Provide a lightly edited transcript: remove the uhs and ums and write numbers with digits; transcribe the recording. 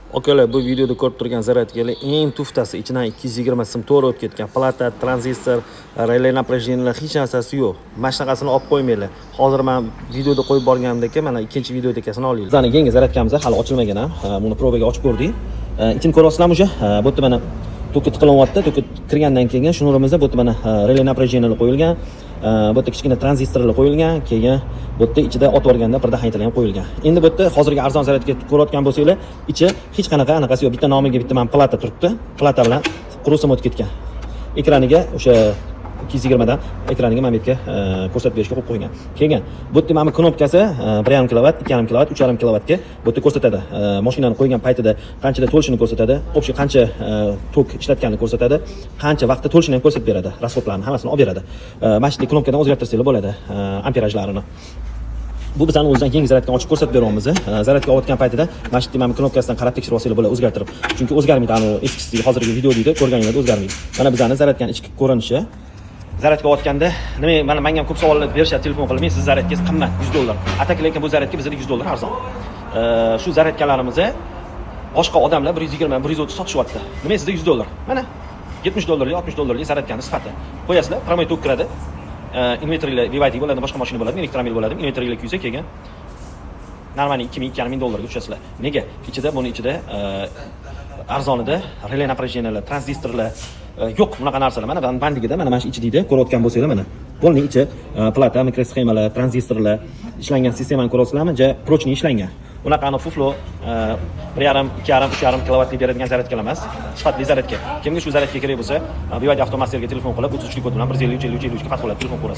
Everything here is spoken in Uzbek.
Akalar, bu videoda ko'rib turgan zaryadkalar eng туфта si, ichidan 220 sim to'g'ri o'tib ketgan. Plata, tranzistor, реле напряжения lar, hech narsasi yo'q. Mana shunaqasini olib qo'ymanglar. Hozir man videoda qo'yib borganimdek, mana ikkinchi videodakasini olinglar. Bizani yangi zaryadkamiz hali ochilmagan ham. Buni проба ga ochib ko'rdik. Ichini ko'ryapsizlarmi уже? Bu yerda mana toki tiqilyapti. Toki kirgandan keyin shnurimizda bu yerda mana реле напряжения lar qo'yilgan. Bu yerda kichkina tranzistorlar qo'yilgan, keyin bu yerda ichida otib yuborganda предохранитель ham qo'yilgan. Endi bu yerda hozirgi arzon zaryadka ko'rayotgan bo'lsanglar, ichi hech qanaqa anaqasi yo'q. Bitta nomiga bitta mana plata turibdi. Plata bilan quruq sim o'tib ketgan. Ekraniga o'sha 220 dan ekraniga mana bu yerga ko'rsatib berishga qo'yib qo'ygan. Keyin bu yerda mana bu knopkasi 1,5 kilovat, 2,5 kilovat, 3,5 kilovatga bu yerda ko'rsatadi. Mashinani qo'ygan paytida qanchada to'lishini ko'rsatadi, общий qancha tok ishlatganini ko'rsatadi, qancha vaqtda to'lishini ham ko'rsatib beradi, расход larni hammasini olib beradi. Mana shu yerda knopkadan o'zgartirsanglar bo'ladi amperajlarini. Bu bizani o'zidan yangi zaryadkani ochib ko'rsatib beryapmiz. Zaryadka olayotgan paytida mana shu yerda mana bu knopkasidan qarab tekshirib olsanglar bo'ladi, o'zgartirib. Chunki o'zgarmaydi, anavi eskisi hozirgi video deydi, ko'rganinglarda o'zgarmaydi. Mana bizani zaryadkani ichki ko'rinishi. Zaryadka olayotganda nima, mana menga ham ko'p savollar berishadi telefon qilib, men siz zaryadkangiz qimmat, 100 dollar. А так lekin bu zaryadka bizda 100 dollar arzon. Shu zaryadkalarimizni boshqa odamlar 120, 130 sotishyapti. Nima sizda 100 dollar? Mana 70 dollarlik, 60 dollarlik zaryadkani sifati. Qo'yasizlar, прямой tok kiradi. Invertorlar BYD bo'ladi, boshqa mashina bo'ladi, elektromobil bo'ladi, invertorlar kuysa, keyin нормальный 2000, 2,5 ming dollarga tushasizlar. Nega? Ichida, buni ichida arzonida реле напряжения lar, tranzistorlar yo'q, bunaqa narsalar. Mana bandigida mana shu ichi deydi, ko'rayotgan bo'lsanglar mana. Polning ichi plata, mikrosxemalar, tranzistorlar ishlangan sistemani ko'ryapsizlarmi? Ja прочный ishlangan. Unaqa ani фуфло 1,5, 2,5, 3,5 kilovatli beradigan zaryadkalar emas, sifatli zaryadka. Kimga shu zaryadka kerak bo'lsa, BYD Avtomasterga telefon qilib, 33 kod bilan 153 53 53 ga fatvolar telefon ko'rasiz.